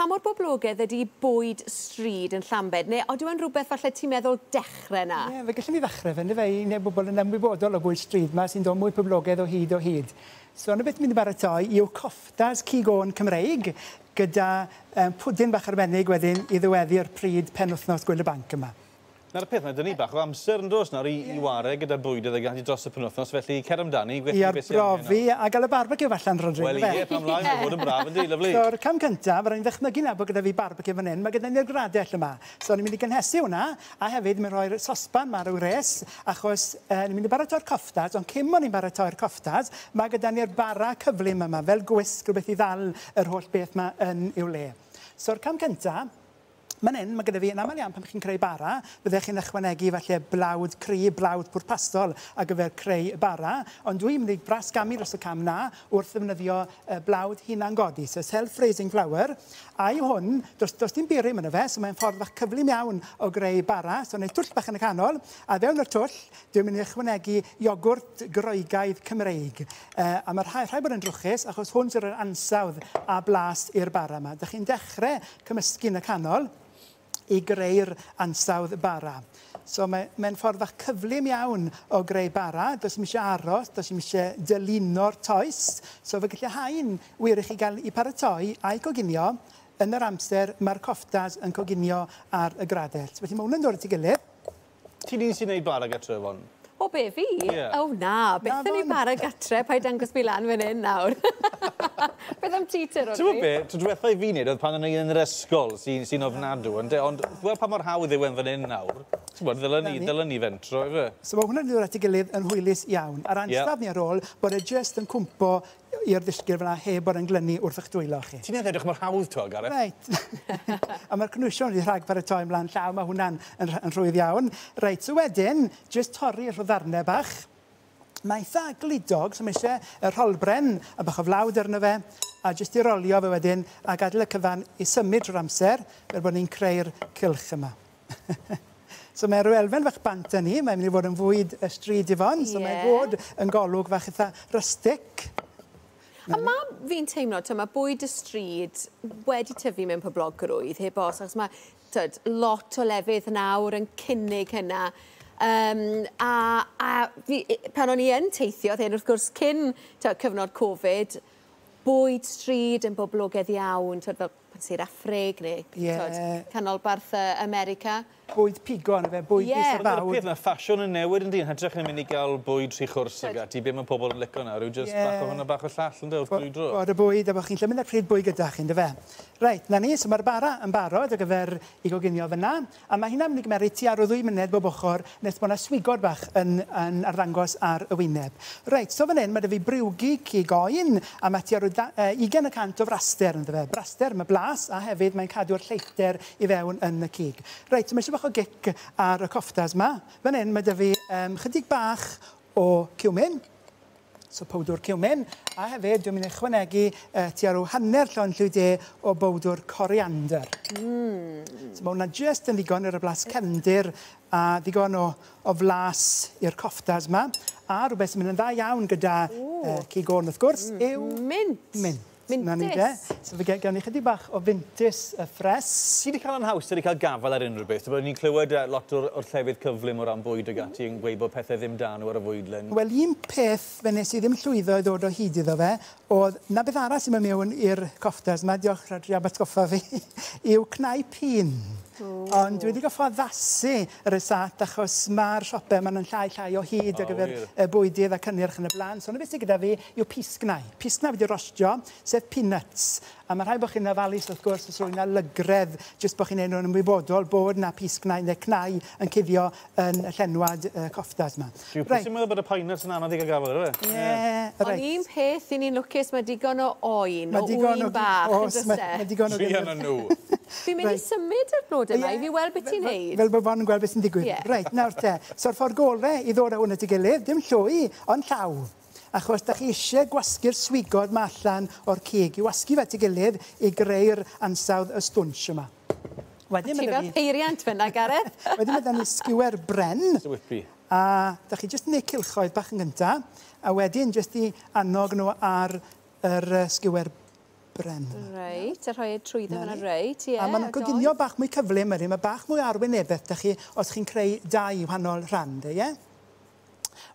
pa mor boblogaidd ydy bwyd stryd yn Llambed? Neu odyw e'n rhywbeth falle ti'n meddwl dechrau na? Ie, fe gallwn ni ddechrau fe, yndyfe, i wneud bobl yn ymwybodol o bwyd stryd 'ma sy'n dod mwy poblogaidd o hyd o hyd. So, 'na beth ni'n mynd i baratoi yw koftas cig oen Cymreig gyda pwdin bach arbennig wedyn i ddiweddu'r pryd penwythnos Gwyl y Banc yma. 'Na'r peth, mae 'da ni bach o amser yn does nawr i ware gyda bwydydd ag ati dros y penwythnos, felly cer amdani, I arbrofi a gael y barbeciw allan, Rhodri. Wel ie, pam lai, mae'n fod yn braf yndi, lyfli. So'r cam cyntaf, mae rhaid i ddychmygu nawr bod gyda fi barbeciw fan hyn, mae gyda ni'r gradell yma. So ni'n mynd i gynhesu hwnna, a hefyd mynd rhoi'r sosban 'ma ar y wres, achos ni'n mynd i baratoi'r koftas, ond cyn bod ni'n baratoi'r koftas, mae gyda ni'r bara cyflym yma, fel gwisg, rhywbeth i ddal yr holl beth 'ma yn i'w le. So'r cam cyntaf, man hyn, mae gyda fi, yn aml iawn pan chi'n creu bara, byddech chi'n ychwanegu falle blawd cry, blawd pwrpasol ar gyfer creu bara, ond dwi'n mynd i brasgamu dros y cam 'na wrth ddefnyddio blawd hunan-godi, so self-raising flour, a i hwn, does dim burum yno fe, so mae'n ffordd fach cyflym iawn o greu bara, so wneud twll bach yn y canol, a fewn yr twll, dwi'n mynd i ychwanegu iogwrt Groegaidd Cymreig. A mae rhaid bod yn drwchus, achos hwn sy'n rhoi'r ansawdd a blas i'r bara yma. Dych chi'n dechrau cymysgu yn y canol i greu'r ansawdd bara. So mae'n ffordd fach cyflym iawn o greu bara. Does dim eisiau aros, does dim eisiau dylino'r toes. So fe gallu hain wir i chi gael i paratoi a'i coginio yn yr amser mae'r koftas yn coginio ar y gradell. So, felly mae hwnna'n dod at ei gilydd. Ti'n un sy'n neud bara gatre, Yvonne? O be, fi? Ie. O na, beth yn ei bara gatre, paid dangos fi lan fan hyn nawr. Beth am ti te, Rhodri? Ti'n gwybod be, tro diwetha i fi wneud oedd pan o'n i yn yr ysgol sy'n ofnadw, ynde? Ond gweld pa mor hawdd yw e'n fan hyn nawr. Ti'n gwybod, ddylen ni fentro, ife? So mae hwnna'n dod at ei gilydd yn hwylus iawn. A'r ansawdd ni ar ôl bod e jyst yn cwmpo i'r ddisgyr fel 'na heb bod yn glynu wrth eich dwylo chi. Ti'n edrych mor hawdd to, Gareth. Reit. A mae'r cynwysion wedi rhag paratoi ymlaen llaw, mae hwnna'n yn rhwydd iawn. Reit, so wedyn, jyst torri rhyw ddarnau bach. Mae eitha gludog, so mae eisiau y rholbren a bach o flawd arno fe, a jyst i rolio fe wedyn, a gadael y cyfan i symud trwy'r amser, fel bod ni'n creu'r cylch yma. So mae rhyw elfen fach bant â ni, mae'n mynd i fod yn fwyd y stryd, Yvonne, so mae'n fod yn golwg fach eitha rustic. A ma' fi'n teimlo, mae bwyd y stryd wedi tyfu mewn poblogrwydd, heb os, achos mae tyd, lot o lefydd nawr yn cynnig hynna. A fi, pan o'n i yn teithio, oedd hyn wrth gwrs cyn tyd, cyfnod Covid, bwyd stryd yn boblogaidd iawn, tyd, fel pan Sir Affrig neu tyd, canolbarth America. Bwyd pigo, yna fe, bwyd yeah. Dyna'r bawd. Peth, mae ffasiwn yn newid yn dyn, hytrach na mynd i gael bwyd rhy chwrs ag ati, be mae pobl yn licio nawr yw jyst bach o hwnna, bach o llall, ynddo, wrth grwydro. Bod y bwyd, a bod chi'n lle mynd â'r pryd bwyd gyda chi, yndyfe? Reit, na ni, so mae'r bara yn barod ar gyfer i goginio fyna, a mae hynna'n mynd i gymeryd tua ryw 2 munud bob ochr nes bod yna swigod bach yn arddangos ar y wyneb. Reit, so fan hyn, mae 'da fi briwgi cig oen, a mae tua ryw 20% o fraster ynddo fe. Braster, mae blas, a hefyd mae'n cadw'r lleithder i fewn yn y cig. Reit, so mae eisiau bach o gic ar y koftas 'ma. Fan hyn, mae 'da fi chydig bach o cumin, so powdwr cumin, a hefyd dwi'n mynd i ychwanegu tua rhyw hanner llond llwy de o bowdwr coriander. So mae hwnna jyst yn ddigon i'r blas cefndir a ddigon o flas i'r koftas 'ma. A rhywbeth sy'n mynd yn dda iawn gyda cig oen wrth gwrs yw Mint. Mint. 'Na ni Mintys. de. So fe gawn ni chydig bach o fintys y ffres. Ti wedi cael yn haws, ti wedi cael gafael ar unrhyw beth. Ti'n ni'n clywed lot o'r llefydd cyflym o ran bwyd ag ati yn gweud bod pethau ddim da nhw ar y fwydlen. Wel, un peth fe nes i ddim llwyddo i ddod o hyd iddo fe, oedd na beth arall sy'n mynd mewn i'r koftas yma, diolch Rhodri am atgoffa fi, yw cnau pîn. Ond dwi wedi goffo addasu y rysáit achos mae'r siopau maen nhw'n llai llai o hyd ar gyfer y bwydydd a cynnyrch yn y blaen. So, 'na beth sydd gyda fi yw pysgnau. Pysgnau wedi rostio, sef peanuts. A mae rhaid bod chi'n ofalus wrth gwrs os rwy'n lygredd, jyst bod chi'n neud nhw'n ymwybodol bod na pysgnau neu cnau yn cuddio yn y llenwad koftas yma. Dwi'n reit. Meddwl bod y pine nuts yn anodd i gael gafael, yw e? Ie, Ond reit. un peth i ni'n lwcus, mae digon o oen, Mae o digon wyn o bach, yn oes, does mae e? mae digon o Druan yn nhw. Fi'n mynd i symud yr blodau yma i fi weld beth ti'n neud. Fel bod Yvonne yn gweld beth sy'n digwydd. Ie. Reit, nawr te. So'r ffordd gore i ddod â hwn at ei gilydd, dim llwy, ond llaw. Achos da chi eisiau gwasgu'r swigod ma allan o'r cig, i wasgu fe at ei gilydd i greu'r ansawdd y stwnsh yma. Wedyn Ti ma' 'da fel fi- peiriant fyna, Gareth. Wedyn mae 'da ni sgiwer bren. It's a whippy. A da chi jyst yn gwneud cylchoedd bach yn gynta, a wedyn jyst i annog nhw ar yr sgiwer bren. Reit, a rhoi e trwyddo fan'na, reit, ie. A ma'n coginio bach mwy cyflym wedyn, mae bach mwy arwynebedd 'da chi os chi'n creu dau wahanol rhan, de, ie?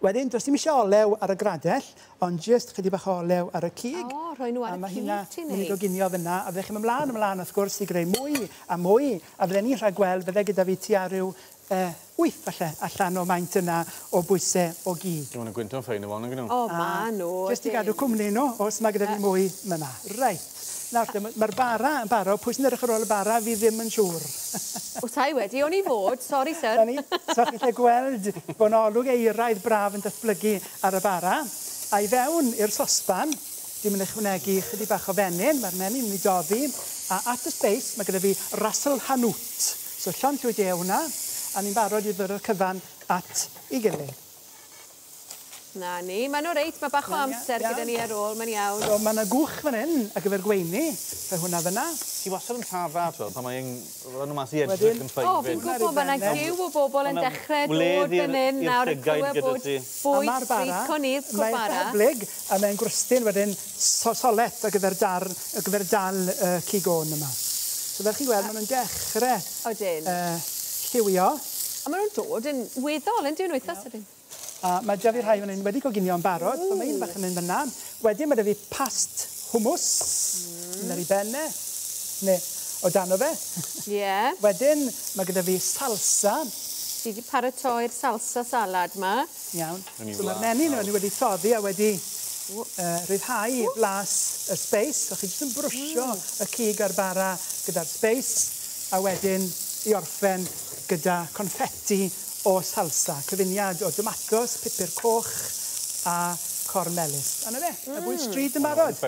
Wedyn, does dim eisiau olew ar y gradell, ond jyst chydig bach o olew ar y cig. O, rhoi nhw ar y cig, ti'n neud. Mynd i goginio fyna, a fydde chi'n mynd mlaen ymlaen, wrth gwrs, i greu mwy a mwy, a fydden ni'n rhagweld, fydde gyda fi tua rhyw 8 falle, allan o maint yna o bwysau o gig. Maen nhw'n gwynto'n ffein o fon, yn nhw? O, ma nhw. Jyst i gadw cwmni nhw, os mae gyda fi mwy myna. Reit. Nawr, mae'r bara yn barod. Pwy sy'n edrych ar ôl y bara, fi ddim yn siŵr. O, sai wedi, o'n i fod. Sori, sir. Na ni. So, chi'n gallu gweld bod 'na olwg euraidd braf yn datblygu ar y bara. A i fewn i'r sosban, dwi'n mynd i ychwanegu chydig bach o fenyn. Mae'r menyn yn mynd i doddi. A at y sbeis, mae gyda fi ras el hanout. So, llond llwy de o hwnna. A ni'n barod i ddod o'r cyfan at ei gilydd. Na ni, maen nhw reit, mae bach o amser gyda ni ar ôl, mae'n iawn. So, mae yna gwch fan hyn ar gyfer gweini, rhoi hwnna fyna. Ti wastad yn llafa, ti'n pan mae'n rhan o mas i edrych yn ffain. O, fi'n gwybod, mae yna giw o bobl yn dechrau dod fan hyn nawr yn clywed bod bwyd stryd conir, bara. Mae'n hyblyg, a mae'n gwrstyn wedyn solet ar gyfer dal cig ôn yma. So fel chi'n gweld, maen nhw'n dechrau lliwio. A maen nhw'n dod yn weddol, yn dyn nhw, eitha sydyn. A mae 'da fi rhai fan hyn wedi coginio'n barod, so mae un bach yn mynd fyna. Wedyn mae 'da fi past hummus, yn yr i benne, neu o dano fe. Ie. Wedyn mae gyda fi salsa. Ti wedi paratoi'r salsa salad ma. Iawn. So mae'r menyn nhw wedi toddi a wedi rhyddhau blas y sbeis. So chi jyst yn brwsio y cig a'r bara gyda'r sbeis, a wedyn i orffen gyda confetti o salsa, cyfuniad o tomatos, pupur coch a corn melys. A 'na fe, y bwyd stryd yn barod.